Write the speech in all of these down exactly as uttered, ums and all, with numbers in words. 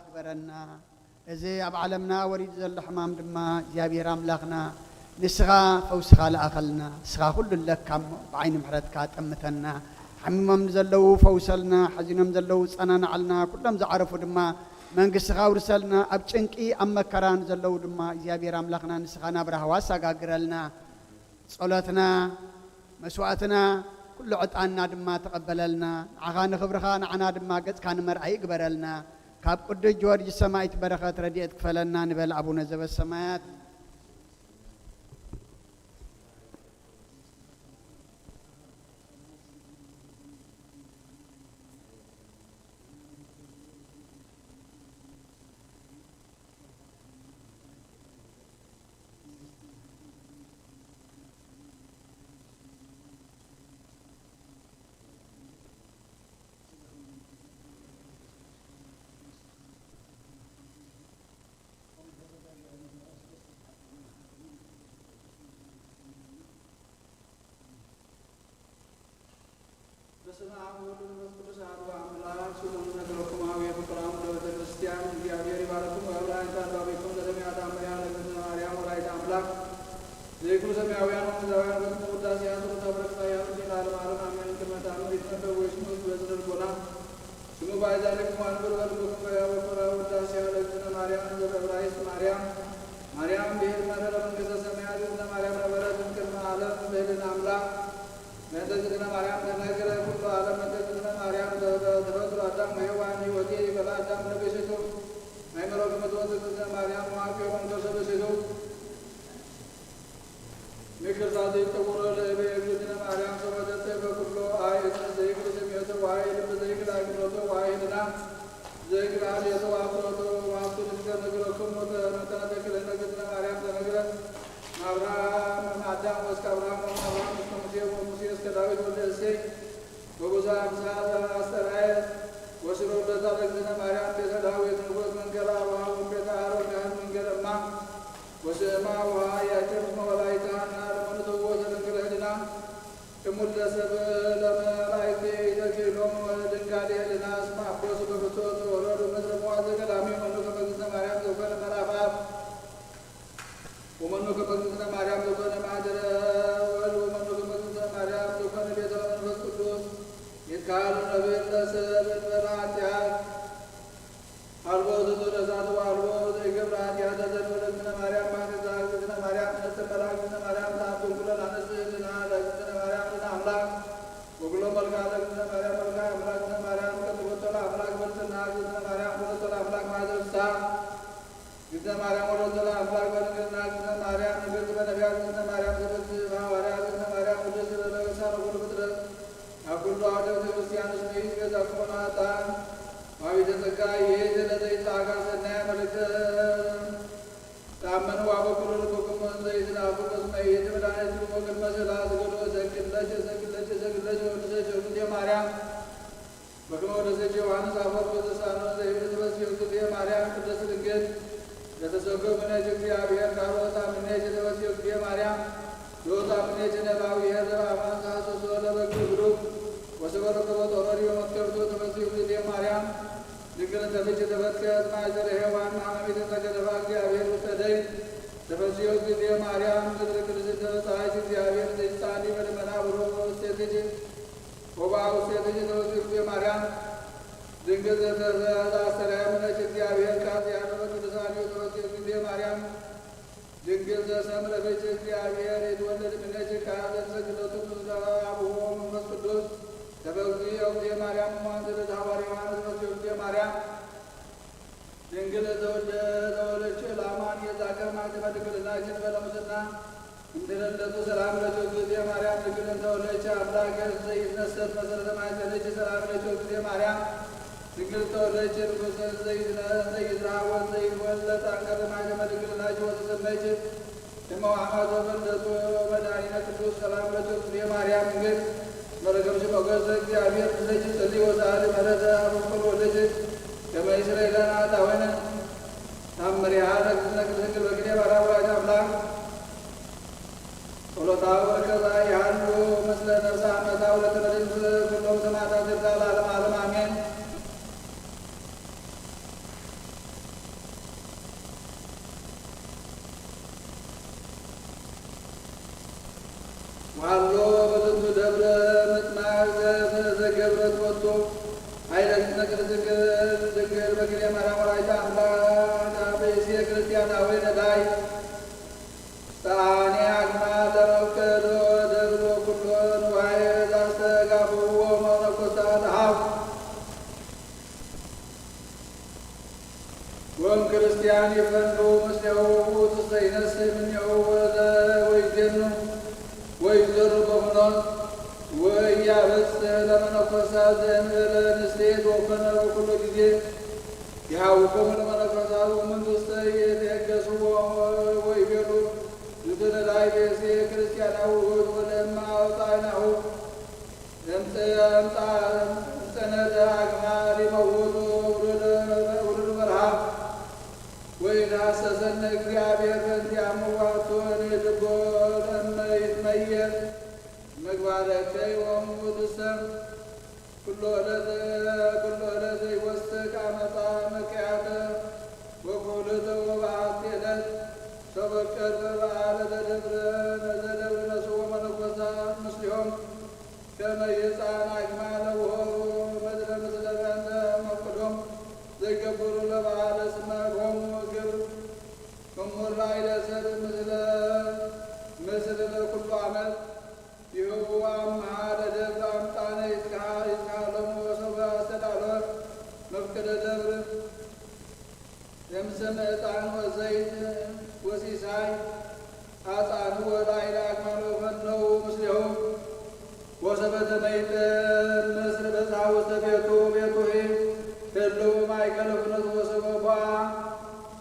ግበረና። እዚ ኣብ ዓለምና ወሪዱ ዘሎ ሕማም ድማ እግዚኣብሔር ኣምላኽና ንስኻ ፈውስኻ ልኣኸልና። ንስኻ ኩሉ ኣለካ እሞ ብዓይኒ ምሕረትካ ጠምተና። ሓሚሞም ንዘለዉ ፈውሰልና፣ ሓዚኖም ዘለዉ ጸናናዓልና፣ ኩሎም ዝዓረፉ ድማ መንግስትኻ ኣውርሰልና። ኣብ ጭንቂ ኣብ መከራ ንዘለዉ ድማ እግዚኣብሔር ኣምላኽና ንስኻ ናብ ራህዋ ኣሰጋግረልና። ጸሎትና፣ መስዋእትና፣ ኩሉ ዕጣንና ድማ ተቐበለልና። ንዓኻ ንኽብርኻ፣ ንዓና ድማ ገጽካ ንመርኣይ ይግበረልና። ካብ ቅዱስ ጊዮርጊስ ሰማእት በረኸት ረድኤት ክፈለና ንበል ኣቡነ ዘበሰማያት። በስመ አብ ወወልድ ወመንፈስ ቅዱስ አሐዱ አምላክ። ስሙን ነግረኩም አብ የፍቅራሙ ለቤተ ክርስቲያን እግዚአብሔር ይባረኩም። ወአብርሃም አልባቢኩም ለሰማያት አምሪያ ለእግዝእትነ ማርያም ወላዲተ አምላክ ዘይክሉ ሰማያውያን ወምድራውያን በስመ ውዳሴ ያስሩ ተብረክ ሳያሉ ለዓለመ ዓለም አሜን። ቅድመ ተአምር ይትነበብ ወይስሙ ህዝብ በዝነ ልቦና ስሙ ባይዛሊክሙ አንብር በልብኩም በያበ ኮራ ውዳሴ ለእግዝእትነ ማርያም ዘበዕብራይስጥ ማርያም ማርያም ብሔር መረረ መንግስተ ሰማያት እግዝእትነ ማርያም ነበረት እምቅድመ ዓለም በህልነ አምላክ። በእንተ እግዝእትነ ማርያም ተነግረ ኩሉ ዓለም። በእንተ እግዝእትነ ማርያም ተፈጥሮ አዳም ወሔዋን ህይወቴ ይበላ አዳም ለበሴቱ አይመሮ ከመ ትወፅእ እግዝእትነ ማርያም ወአቅዮ መንፈሰ በሴቱ። ምክርታ ዘይጠውሮ ለእበ እግዝእትነ ማርያም ሰወደተ በኩሎ አይነ ዘይክል ስሜተ ወአይ ልብ ዘይክል አእምሮተ ወአይ ህልና ዘይክል ሀሌተ ወአፍቅሮተ ወአፍቅር እስከ ነግረክሙ ተመንተነ ተክልነ እግዝእትነ ማርያም ተነግረ እምአብርሃም እምአዳም ወእስከ አብርሃም ወእምአብርሃም እስከ ሙሴ ወሙሴ እስከ ዳዊት ወልደ እሴይ ወበዘ አምሳል አስተርአየት ወስለ ውልደታ ለእግዝእትነ ማርያም ቤተ ዳዊት ንጉሥ መንገለ አቡሃ ወእምቤተ አሮን ካህን መንገለ እማ ወስማ ውሃ ያቄም እስመ ወላዲተ ሐና ለመኑ ተውቦተ ድንግል ህሊና እሙለ ሰብ ለመላእክት ኢተክኢሎሙ ድንጋሌ ህሊና እስመ አቦ ስመ ፍትወት ወረዱ ምድር መዋዘ ቀዳሚ መኑ ከመ እግዝእትነ ማርያም ዘኮነ መልአከ አብ ወመኑ ከመ እግዝእትነ ማርያም ዘኮነ ማህደረ ወልድ ወመኑ ከመ እግዝእትነ ማርያም ዘኮነ ቤተ መንፈስ ቅዱስ ይትካሉ ነብር ለሰብ እንበለ ኃጢአት አልቦ ዘተወለደ ዛት ወአልቦ ዘይገብር ኃጢአት ዘእንበለ እግዝእትነ ማርያም ማህደዛ እግዝእትነ ማርያም እምነ እትመላ እግዝእትነ ማርያም ተአብን ኩለን አነጽ ህልና ለእግዝእትነ ማርያም እምነ አምላክ ወኩሎ መልክዓ ለእግዝእትነ ማርያም መልክዓ አምላክ እግዝእትነ ማርያም ቀጥቦቶ ለአምላክ በልጽና እግዝእትነ ማርያም ወለቶ ለአምላክ ማህደር ፍስሐ እግዝእትነ ማርያም ወለቶ ለአምላክ በድንግልና እግዝእትነ ማርያም ንግርት በነቢያት እግዝእትነ ማርያም ስብዕት በሐዋርያት እግዝእትነ ማርያም ቅድስት በበገሳነ ኩሉ ፍጥረት አኩሉ አውደ ቤተ ክርስቲያን እስመ ይእቲ ቤዛክሙ ለኃጥኣን ወአቢተ ጸጋ ይእቲ ለዘይትለአካ ሰናየ መልእክተ ተአመኑ ወአበኩሩ ልብክሙ እንዘ ይትናፍቁ እስመ ይእቲ መድኃኒትክሙ። ቅድመ ስእላ ስገዱ እሰግድ ለኪ እሰግድ ለኪ እሰግድ ለኪ ወእወድሰኪ እግዝእትየ ማርያም። በከመ ወደሰኪ ዮሐንስ አፈወርቅ በልሳኑ ዘይብል ተፈስሒ እግዝእትየ ማርያም ቅድስት ድንግል ለተሰገው ምኔኪ እግዚአብሔር ቃል ወወፅአ ምኔኪ ተፈስሒ እግዝእትየ ማርያም ለወፅአ ምኔኪ ነባብሔር ዘበአማን ዘሐሰሶ ለበግ ብሩክ ወሰበረ ከቦ ጦረሪ ወመትከፍቱ ተፈስሒ እግዝእትየ ማርያም ድንግል እንተ ፍች ተፈትከት ማይሰረ ሔዋን አመ ኢተጸገደፋ እግዚአብሔር ውስተ ደይ ተፈስሒ እግዝእትየ ማርያም ምድር ቅድስት ተበጻሕኪ እግዚአብሔር ዘይጻሊ በደመና ብሩክ ወውስቴትኪ ወበአ ውስቴትኪ ተወልድ እግዝእትየ ማርያም ድንግል ዘተዘ-፣ ዘአስተርአየ ምኔኪ እግዚአብሔር ቃል ዘያዕቆብ ቅዱሳን ተወልድ እግዝእትየ ማርያም ድንግል ዘሰምረ ብኪ እግዚአብሔር ይትወለድ ምኔኪ ቃል ዘተሰግለቱ ምስለ አቡሁ ወመንፈስ ቅዱስ ተፈግዚ እግዝእትየ ማርያም እማን ዘደት ሐዋርያ ዮሐንስ ተወልድ እግዝእትየ ማርያም ድንግል ተወልደ-፣ ተወለድኪ ለአማኑኤል ዛከር ማይተመ ድንግልናኪ እንበለ ሙስና እንተ ለልደቱ ሰላም ለኪ እግዝእትየ ማርያም ድንግል እንተ ወለድኪ አምላክ ዘይትነሰት መሰረተ ማይጸንኪ ሰላም ለኪ እግዝእትየ ማርያም ድንግል እንተ ወለድኪ ንጉሥ ዘይትነ-፣ ዘይትረሃ ወዘይትወለድ አንቀጸ ማይተመ ድንግልናኪ ወተሰመይኪ እሞ አማዶ በንደቱ መድኃኒነ ቅዱስ ሰላም ለኪ እግዝእትየ ማርያም ድንግል መረገብሽ ሞገስ እግዚአብሔር ምስሌኪ ጸልይ ወሰአሊ ምሕረተ አብ ወወልድ ወመንፈስ ቅዱስ ከመ ይስረይ ለነ ኃጣውኢነ። ተአምሪሃ ለእግዝእትነ ቅድስት ድንግል በክልኤ ባሕርያት ወላዲተ አምላክ ጸሎታ ወበረከታ ይሃሉ ምስለ ነፍሳ አመታ ወለተመድን ምስለ ኩሎም ሰማዕታት ይርዳ ለዓለመ ዓለም አሜን። ወሀሎ በዝንቱ ደብረ ምጥማቅ ዘተገብረት ሎቱ ኃይለ ቅድስት ድንግል በክልኤ ማርያም ወላዲተ አምላክ አበይሴ ክርስቲያናዊ ነዳይ ጸአኒ አግማል ለመፍቀዶ ደብር ወኩሎ ንዋየ ዛስተጋብእዎ መነኮሳት ሀብ ወእም ክርስቲያን ይፈንዱ ምስሌሁ ውእቱሰ ይነስእ እምኔሁ ወዘ-፣ ወይዜኑ ወይዘሩ በፍኖት ወኢያበጽሕ ለመነኮሳት ዘእንበለ ንስቲት ወኮነ በኩሉ ጊዜ ይሃውኮሙ ለመነኮሳት ወእሙንቱሰ ኢይትዔገስዎ ወይቤሉ ዝንቱ ነዳይ ብእሲ ክርስቲያናዊ ውእቱ ወለእመ አውጻእናሁ እምጽ-፣ እምጻ-፣ እምጽዕነተ አግማል ይመውቱ ውሉድ፣ ውሉድ መርሃብ ወይትሐሰሰነ እግዚአብሔር በእንቲአሙ ዋቱ ንድጎ ለእመ ይትመየጥ ምግባረከ ወእሙንቱሰ ኩሎ ዕለት፣ ኩሎ ዕለት ይወስክ አመጻ መክያተ ወኩልተ ወበአሐቲ ዕለት ተፈቀድ በበዓለ ዘደብረ፣ ዘደብረ ነስኡ መነኮሳት ምስሊሆም ከመ ይጻን አግማለ ወሆሩ ምድረ ምስለ በእንተ መፍቅዶም ዘይገብሩ ለበዓለ እስመ ቦሙ ግብር እሙር ላዕለ ሰብ ምስለ፣ ምስለ ኩሉ አመት። ይህው አምሃ ለደብር አምጣነ ይትካሃ-፣ ይትካሃሎሙ ወሶበ አስተዳሎ መፍቅደ ደብር እምስም ዕጣን ወዘይት ወሲሳይ አጻንዎ ላዕለ አግማል ወፈነው ምስሌሁ። ወሶበ ተመይጠ ምስር በጽሐ ውስተ ቤቱ፣ ቤቱሂ ህልው ማእከለ ፍኖት ወሶበ ቦአ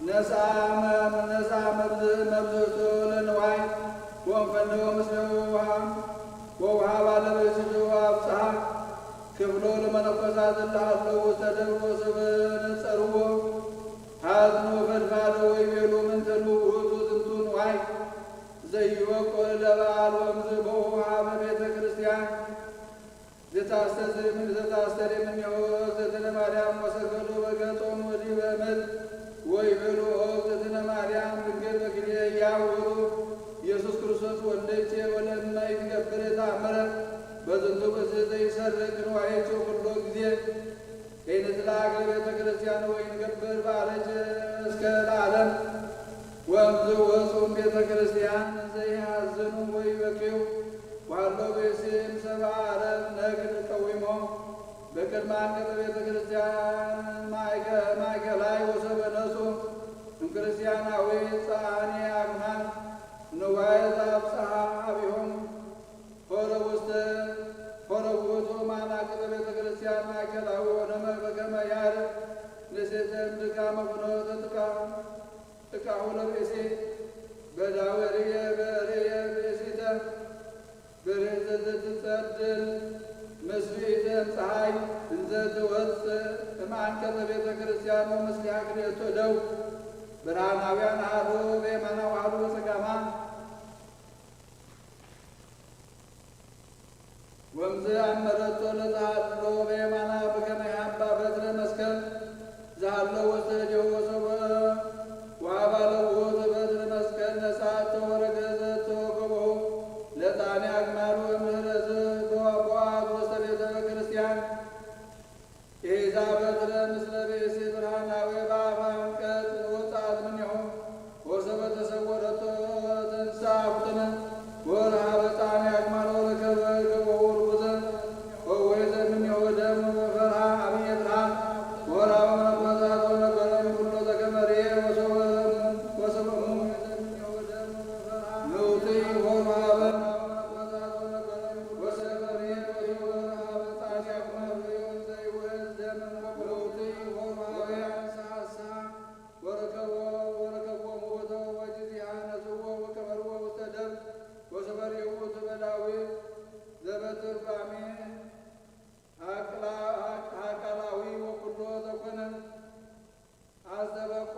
ነስአ መ-፣ ነስአ መብዝ-፣ መብዝህቶ ለንዋይ ወእምፈነወ ምስሌሁ ወውሃ-፣ ወውሃባ ለብእሲቱ ወአብጽሐ ክፍሎ ለመነኮሳት እለ ሀለው ውስተ ደብር ወሶበ ነጸርዎ ሐጽኑ ፈድፋደ ወይቤሉ ምንትኑ ውእቱ ዝንቱ ንዋይ ዘይወቆ ለበዓል ወምዝ ቦኡ ሀበ ቤተ ክርስቲያን ዘታስተዝ-፣ ዘታስተሪ እምኔሁ እግዝእትነ ማርያም ወሰገዱ በገጾሙ ዲበ ምድር ወይቤሉ ኦ እግዝእትነ ማርያም ድንግል በክልኤ ያውሩ ኢየሱስ ክርስቶስ ወልደቼ ወለእመ ይትገብር ተአምረ በዝንቱ ብእሲ ዘይሰርቅ ንዋየቼ ኩሎ ጊዜ ከይንትላክ ለቤተ ክርስቲያን ወይንገብር ባረጀ እስከ ለዓለም። ወእምዝ ወፁም ቤተ ክርስቲያን ዘይሐዝኑ ወይበክዩ ወሀሎ ብእሲ እምሰብአ አረብ ነግድ ቀዊሞ በቅድመ አንቀጸ ቤተ ክርስቲያን ማእከ-፣ ማእከላይ ወሰበ ነሱ እምክርስቲያናዊ ጸአኒ አግማል ንዋየ ዘአብጽሐ ሀቢሆም ሆረ ውስተ፣ ሆረ ውእቱ ማናቅጸ ቤተ ክርስቲያን ማእከላዊ ወነመ በከመ ያርእ ንስተ እምድካመ ፍኖተ ጥቃ-፣ ጥቃሁ ለብእሲ በዳወ ርእየ በርእየ ብእሲተ በርእሰ ዘትጸድል ምስብእተ እምፀሐይ እንዘ ትወፅእ እምአንቀጸ ቤተ ክርስቲያን ወምስሊሃ ክልኤቱ እደው ብርሃናውያን አሐዱ በየማና ወአሐዱ በጸጋማ። ወእምዝ አመረቶ ለዘሃሎ በየማና በከመ ይሃባ በትረ መስቀል ዘሃሎ ውስተ እዴሁ ወሶበ ወሀባ ለውእቱ በትረ መስቀል ነሳቶ ወረገዘቶ ገቦሁ ለጣኔ አግማሉ እምህረዝ ቦአት ውስተ ቤተ ክርስቲያን። ኢዛ በትረ ምስለ ብእሲ ብርሃናዊ በአፋ አንቀጽ ወጻት እምኔሁ ወሰበ ተሰወረቶ ተንሳ ፍጥነ ወረሃ በጣኔ አግማሎ ረከበ ገቦሁ ርኩዘ ወወይዘ እምኔሁ ደም ወፈርሃ የውእቱ በዳዊት ዘበትርጓሜ ሀቅላ-፣ ሀቅ-፣ ሀቃላዊ ወኩሎ ዘኮነ አስተበቆ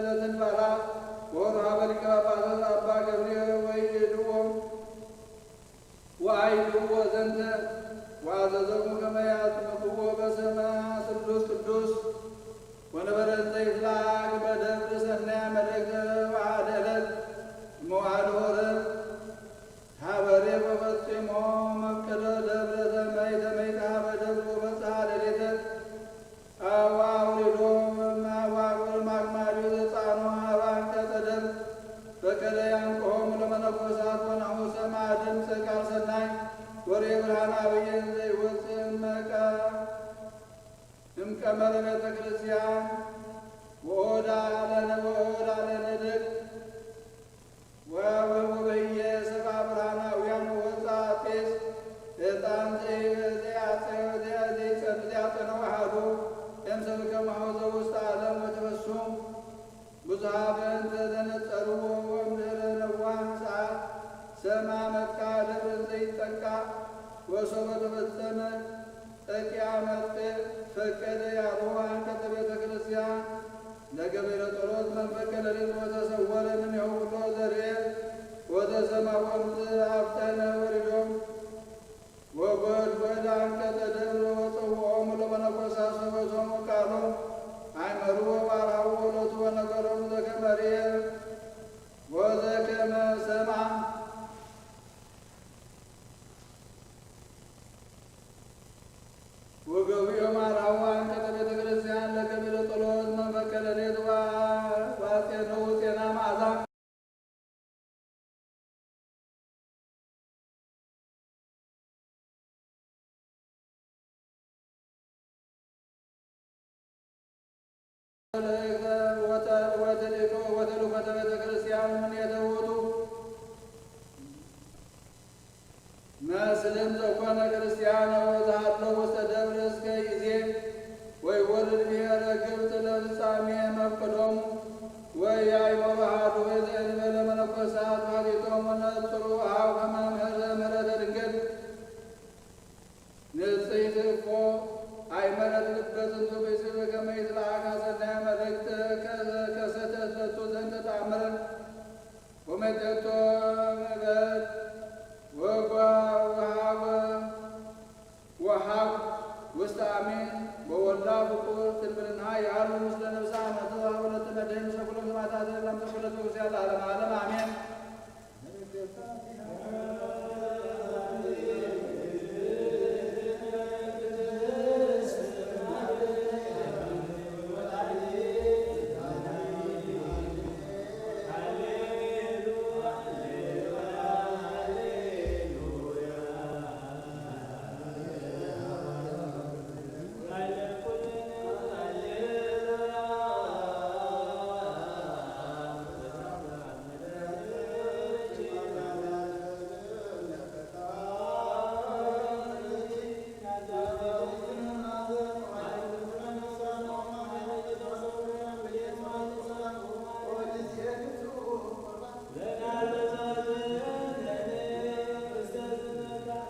ለትንባላ ወርሃ በሊቀ ጳጳሳት አባ ገብርኤል ወይድዎ ወአይድዎ ዘንተ ወአዘዘሙ ከመ ያጥምቅዎ በስመ ስሉስ ቅዱስ። ወነበረ እንዘ ይትላክ በደብር ሰናይ መለክተ ወአሐደ ዕለት እምወአድሆረ ሀበሬ ወፈጺሞ መፍቀደ ደብረ ተመይተ መይተ ሀበ ደብር ወበጽሐ ሌሊተ አው አውሪዶ መዋቅር ማክማሪዮ ዘጻኖ ሀባን ከጸደብ በከለ ያንቅሆሙ ለመነኮሳት ወናሁ ሰማ ድምፅ ቃል ሰናይ ወሬ ብርሃን አብይ ዘይወፅእ እመቃ እምቀመረ ቤተ ክርስቲያን ወኦዳ ለነ ወኦዳ ለነ ድግ ወበህየ ሰባ ብርሃናውያን ወወፃ ጢስ ዕጣን ዘያጸነው አሐዱ እምሰብከ ማሆዘ ውስተ ዓለም ወተፈሱ ብዙሃ በእንተ ዘነጸርዎ ወእምድህረ ነዋህ ሰዓት ሰማ መጥቃ ደብር ዘይጠቃ ወሶበ ተፈጸመ ጸቂያ መጥቅዕ ፈቀደ ያሉ አንቀጸ ቤተ ክርስቲያን ለገበረ ጸሎት መንፈቀ ሌሊት ወተሰወረ እምኔሁ ኩሎ ዘርኤ ወዘሰማ ወምዝ አፍጠነ ወሪዶ ወጎድጎድ አንቀጸ ደብር ወጸውዖሙ ለመነኮሳት ሰበ ሰምዑ ቃሎ አይመርዎ ወአርሃዎ ሎቱ ወነገሮሙ ዘከመ ርኤ ወዘከመ ሰምዐ። ወገቢኦም አርሃዋ አንቀጸ ቤተ ክርስቲያን ለገቢረ ጸሎት መንፈቀ ሌሊት ወአጼነው ጼና መዓዛ። ወተ-፣ ወተልእኮተ ቤተ ክርስቲያን እምኔተ ውእቱ። መስልም ዘኮነ ክርስቲያን ወዘሃሎ ውስተ ደብር እስከ ይዜ ወይወርድ ብሔረ ግብጽ ለፍጻሜ መፍቅዶሙ ወያእመሩ አሐዱ ዘእንበለ መነኮሳት ባሕቲቶሙ ነጽሩ አው ከመ ምህረ ምህረተ ድንግል ንጽሕት እፎ አይመረት ልበ ዝንቱ ብእሲ በከመ ይትለአካ ሰናይ መልእክት ከሰተት ለቱ ዘንተ ተአምረ ወመጠቶ